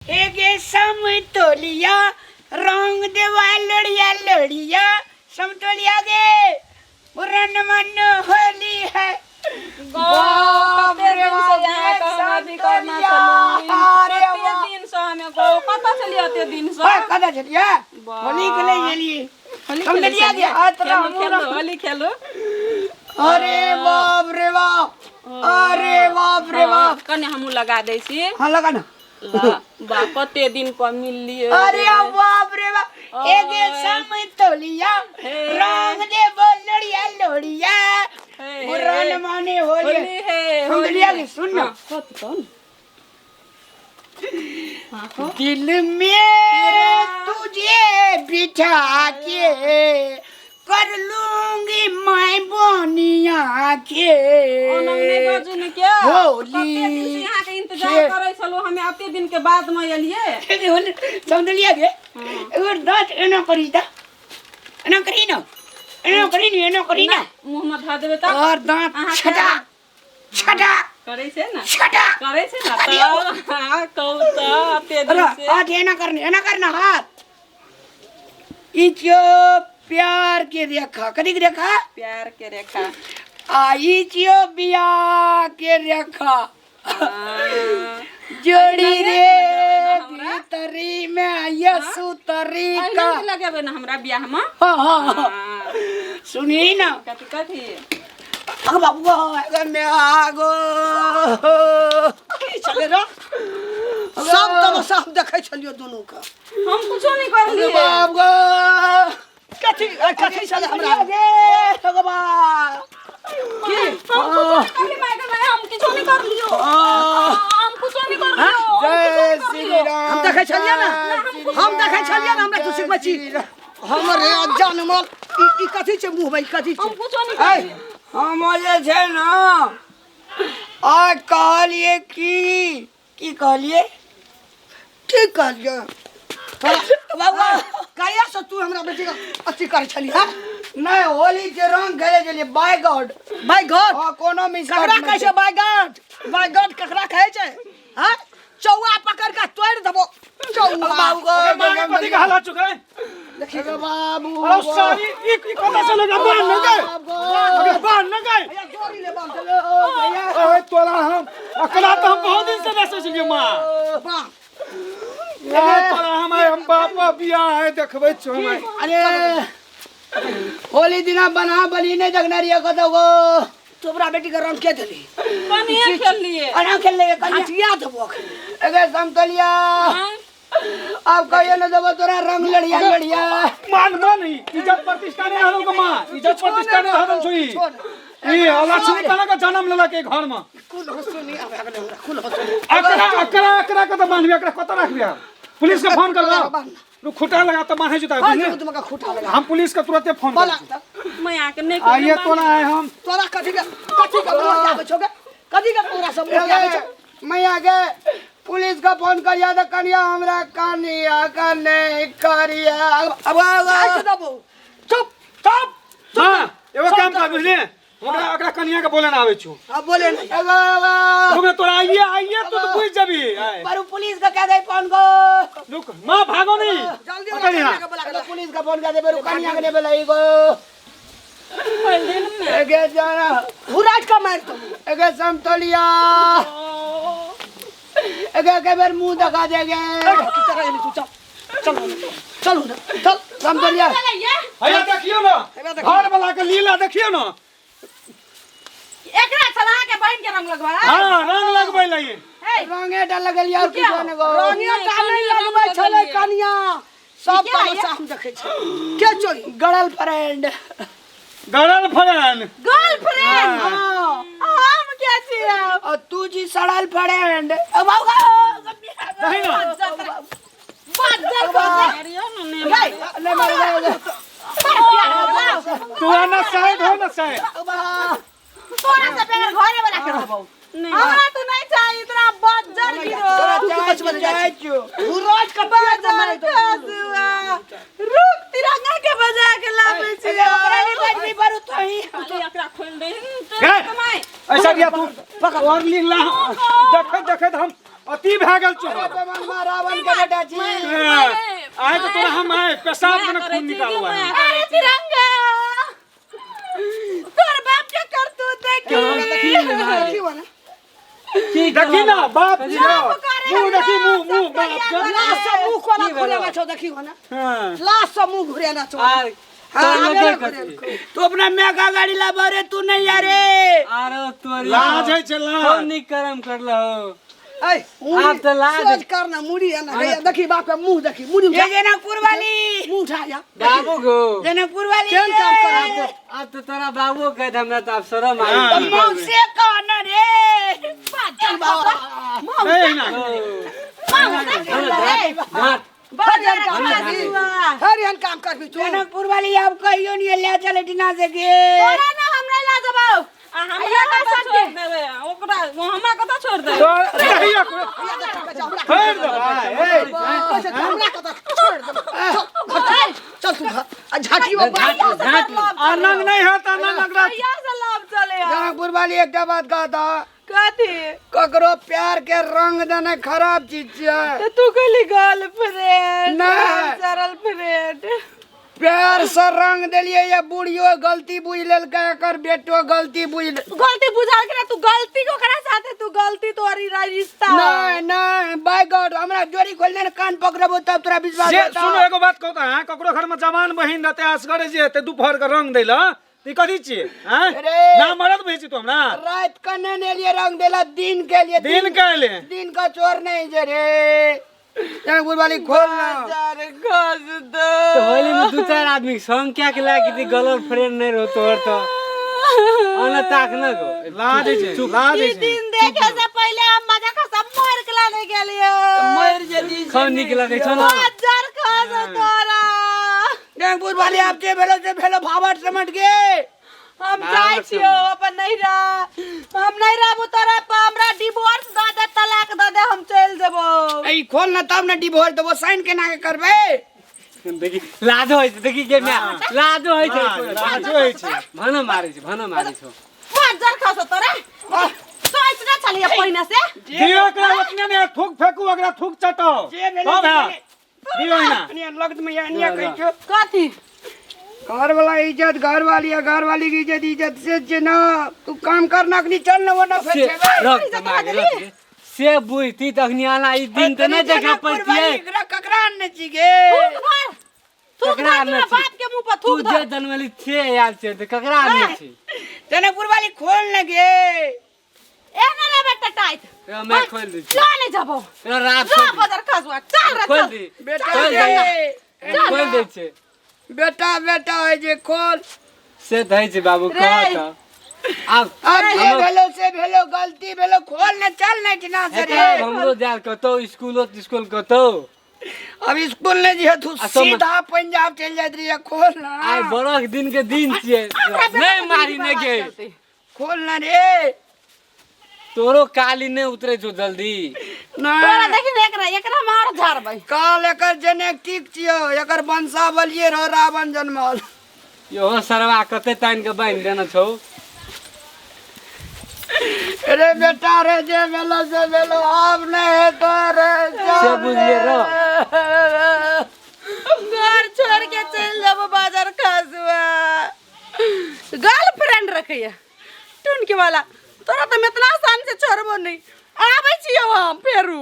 एगे समतोलिया रंग देवा लड़िया लड़िया समतोलिया गे बुरन मन होली है। बाप रे दिन बाप, से यहाँ एक के हम अथी करना समतोलिया, अरे छलू। वाह। कते दिन से हमे गो कतऽ छलियै एते दिन से? ओए, कतऽ छलियै? वाह। होली खेलै छलियै। होली हम खेलै लिया छलियै? हाथ खेलू, राम खेलू, राम। होली खेलू। अरे बाप रे बाप, अरे बाप रे हाँ, बाप। कने हमहूँ लगा दै छी। हाँ लगा ना। ला, बा कते दिन पर मिललियै। अरे बाप रे बाप, एक समय तोलिया रंग दे बोलड़िया लोड़िया हे, पुरान माने होली। होली है, हम होली लिया है। के सुन ना। हाँ, कथी कहू ने? हाँ, कहू। दिल में तुझे बिठा के कर लूंगी मैं बोनिया के। ओना नहि बाजू ने के। होली। कते दिन से अहाँके इंतजार करै छलहुँ हमे, एते दिन के बाद मे एलियै। समझ लिया गे? एगो दांत एना करी ता, एना करी ना, एना करी ना, एना करी ना। नहि, मुँह मे धऽ देबै तऽ और दांत अहाँके छटा छटा करै छै ने, छटा करै छै ने तऽ। हाँ, कहू तऽ एते दिन अरे से हाथ एना करना, एना करना हाथ। ई छियो प्यार के रेखा। कथी के रेखा? प्यार के रेखा। आ ई छियो बियाह के रेखा। हाँ। जोड़ी रे हमरा? भीतरी में यसु तरीका। अहिना नहि लगेबै ने हमरा बियाह मे? हाँ हाँ हाँ। हाँ। सुनी ना। कथी कथी? अगो बाबू, अगो मैं आगो। की छलै रे? सब तमाशा हम देखै छलियौ दुनू के। हम कुछो नहि करलियै। बाप गो। कथी कथी छलै हमरा? गे भगवान। की? हम कुछो नहि करलियै माय गे माय, हम किछो नहि करलियौ। हम कुछो नहि करलियौ। जय श्री राम। हम देखै छलियै ने, हम देखै छलियै ने। हमरा तू सिखबै छी? हमरे जानमल ई ई कथी छै मुँहमे? ई कथी हम छै? कुछो नहि करलियै। हम जे छै ने आ कहलिए की की कहलिए? की कहलियै बाबा? कहिया से तू हमरा बेटी के अथी करै छली? हँ? नहीं, होली के रंग खेले छलिए, बाय गॉड। बाय गॉड? हाँ, कोनो मिस ककरा कहै छै बाय गॉड? बाय गॉड ककरा कहै छै? हँ, चौआ पकड़ के तोड़ि देबो चौआ। बाबू गो। माँ के कथी के हालत चुके? देखिए बाबू। अरे सारी ई ई कता से लगा बांध न गए, अगर बांध न गए। भैया, जोड़ी ले बांध। भैया। ओए तोरा हम अकला तो हम बहुत दिन से नहीं सोचलिए माँ। बांध। ओए तोरा हम आइ हम बाप बियाह है देखबै छौ हम आइ। अरे होली दिना बना बनी नहीं जगना रिया कतौ गो। तोरा बेटी के रंग के देली? कनिए खेललियै। अना खेल ले कनिया। हटिया देबो अखन। एगे समतोलिया। हाँ? अब कहियो न देबो तोरा रंग लड़िया लड़िया। मान मान ई इज्जत प्रतिष्ठा नहीं हरल के माँ, इज्जत प्रतिष्ठा नहीं हरल छौ। ई ई लक्ष्मी कना के जन्म लेलक के घर में? कुल हंसो नहीं आवे अगले हमरा, कुल हंसो नहीं। अकरा अकरा अकरा के तो बांधबी, अकरा कत राखबी? हम पुलिस के फोन करबो। रुक, खुटा लगा तो बांधे जुता। हाँ, बुझले? तुमका खूटा लगा। हम पुलिस के तुरंते फोन बोला। कर। मैं आके नहि आइए तोरा आए हम। तोरा कथी के मुँह आबै छौ गे? कथी के तोरा सब मुँह आबै छौ? मैया के पुलिस का फोन करिया तो कनिया हमरा कनिया का नहीं करिया। अब जाइ देबो। चुप चुप। हां, एगो काम कर, बुझले? हमरा अकरा कनिया के बोले ना आबै छौ। हाँ, बोले नहीं। रुक ना, तोरा आइए आइए तू तो बुझ जबी आए। पर पुलिस का क्या दे फोन को? रुक माँ, भागो नहीं। जल्दी पकड़ ओकरा यहाँ। कनिया के बोला के ला। पुलिस का फोन कर दे, पर कनिया के नहीं बोलाई गो। एगे जाना। हुराट का मार दो। एगे समतोलिया, एगे के बेर मुंह दिखा देगे। की तरह एली तू? चल चल चल चल। समतोलिया। हैया देखियो ना। हैया देखियो। घर वाला के लीला देखियो ना। एकरा छला के बहिन के रंग लगवा। हाँ, रंग लगबै लगे। रंगे डल लगल यार, की जाने गो। रंगिया टा नहीं लगबै छलै कनिया। सब तमाशा हम देखै छी। के चोरी? गड़ल फ्रेंड। गरल फ्रेंड। गर्लफ्रेंड? हाँ। हम के छियै? और तू जी सड़ल फ्रेंड। नहीं ना। बज्जर नहीं मारे। तू ना साइड हो ना साइड। तोरा से बगैर घरे वाला के रहबौ। हमरा तो नहीं चाहिए इतना बज्जर गिरो। तोरा तू चाय बचपन चाय छो। हुराट का पेट में मार दो। खसुआ रुक, तिरंगा के बजा के लाबै छी। ओकरा नहीं बजबी पर तो ही। खाली एकरा खोल दे। गए। ऐसा किया तू और लीला देखैत देखैत हम अति भए गेल छौ। अरे बेमनमा रावण के बेटा छी। आइ तऽ तोरा हम आइ पेशाब देने खून निकालू आइ। अरे तिरंगा तोर बाप के करतूत देखी। देखी वाला। देखी ना बाप जी मुंह देखी मुंह मुंह बाप के। लाश से मुंह कोना घुरेना छौ देखी वाला। हाँ। लाश से मुंह घुरेना छौ। आर हाँ, तोर आबे कथी? तू अपना मैं का गाड़ी ला रे तू नहीं यारे। आरो तोरी लाज है छै लाज। कौन नीक करम करलहो? ऐ मुड़ी आब तऽ लाज। सोच कर ना मुड़ी है ना भैया देखी बाप के मुंह देखी मुड़ी उठा। ये जनकपुर वाली। मुंह उठा जा। बाबू गो। जनकपुर वाली। केहन काम कर आब तो तोरा बाबूओ कह दे हमरा तऽ आब शरम हाँ। आबि गेल। मौसे कहना रे। नहीं ना। घाट हरिहन काम करबी हरिहन काम करबी तू। जनकपुर वाली अब कहियो नहीं ले चले डिना से के। तोरा ना हम नहीं ला जबाओ। आ हमरा कत छोड़ देबे ओकरा हमरा कत छोड़ देबे। तो नहीं फेर दे भाई ए। हमरा कतऽ छोड़ दे। चल चल तू घर आ झाटियो घाट आनंद नहीं होता आनंद अगला। कहिया से लाभ चले जनकपुर वाली एकटा बात कहता। कथी? ककरो प्यार के रंग देने खराब चीज छै। तो तू कहली गर्लफ्रेंड। नहीं। सरल फ्रेंड। प्यार से रंग देलिए या बुढ़ियो गलती बुझ लेलकै एकर बेटो गलती बुझ गलती बुझाल के ना तू गलती को करा साथे तू गलती तोरी रिश्ता। नहीं नहीं बाय गॉड हमरा जोड़ी खोल दे कान पकड़बो तब तोरा विश्वास से होता। सुनो एगो बात कहता है ककरो घर में जवान बहिन रहते असगरे जे ते दोपहर के रंग देला ई कथी छियै हैं? अरे। ना मरद भेजी तू हमरा। रात के नहीं लिए रंग देला दिन के लिए। दिन के लिए। दिन का चोर नहीं जे रे। जनकपुर वाली खोल ना। तो होली में दू चार आदमी के संग क्या के लागी थी गर्लफ्रेंड नहीं रहो तोहर तो अन ताक न गो। लाज छै लाज ई छै। दिन देखे से पहले हम मजा का सब मर के लाने गेलियो। मर जदी। खूब नीक लगै छौ ना। बाजार खस तोरा। जनकपुर वाली आप जे भेलो से भेलो भावर समझ के। हम जाइ छियो अपन नैहरा। हम नहीं रहबो तोरा पर हमरा डिवोर्स the दे तलाक the they हम चल जेबो। ई खोल ना तब ना डिवोर्स देबो साइन केना के करबे। देखी लाजो होइ छै देखी के म्या लाजो होइ छै। लाजो होइ छै। भन मारै छै भन मारै छौ। बाजार खस तोरा। सोच ना चलिए पहिने से। दियो एकरा ओतने ने थूक फेकू ओकरा थूक चटाओ। जे भेलो तब है। दियो ना। अनिया लगत में अनिया कहै छौ। कथी? घर वाला इज्जत घर वाली है घर वाली की इज्जत इज्जत से जे ना तू काम करना अखनी चल ना वरना फिर से छेबे। रख दिमाग रख से बुझती तखनी आना ई दिन त नहीं देखा पड़तियै। एकरा ककरा आनने छी गे? थूक धर। थूक ककरा धर आनने तोरा छी? बाप के मुंह पर तू थूक जे धर। जनमली छे आयल छै त ककरा आनने छी? जनकपुर वाली खोल न गे। ए ना रे बेटा टाइट। रे मैं खोल दै छी। जा नहीं जाबो। रे रात जा खोल दी। बदर खसुआ चल रे खोल चल। दी। बेटा खोल रे। दी। खोल दै छै। बेटा बेटा है जे खोल। से दै छै बाबू रे। कह त। आब अब जे भेलो से भेलो गलती भेलो खोल न चल नहीं टिना से रे। हमरो जाल कतौ स्कूलो स्कूल कतौ। अब स्कूल नहीं जिहे तू आ तो सीधा पंजाब चल जाइत रहिए खोल ना। आइ बरख दिन के दिन छियै। नहीं मारी नहीं गे। खोल ना रे। तोरो काली नहीं उतरे छौ जल्दी। ना। तोरा देखी ने एकरा एकरा मार झाड़बै। काल एकर जेनेटिक छियौ एकर वंशावलिये रह रावण जनमल। यो सरवा कते तानि के बान्हि देने छौ। अरे बेटा रे जे भेलो से भेलो आब नहीं हेतो रे। से बुझलियै र। घर छोड़ के चल जाबो बाजार खसुआ। गर्लफ्रेंड रखैया टुन के वाला तोरा तो हम इतना आसान से छोड़बो नहीं। आबै छियौ हम फेरू।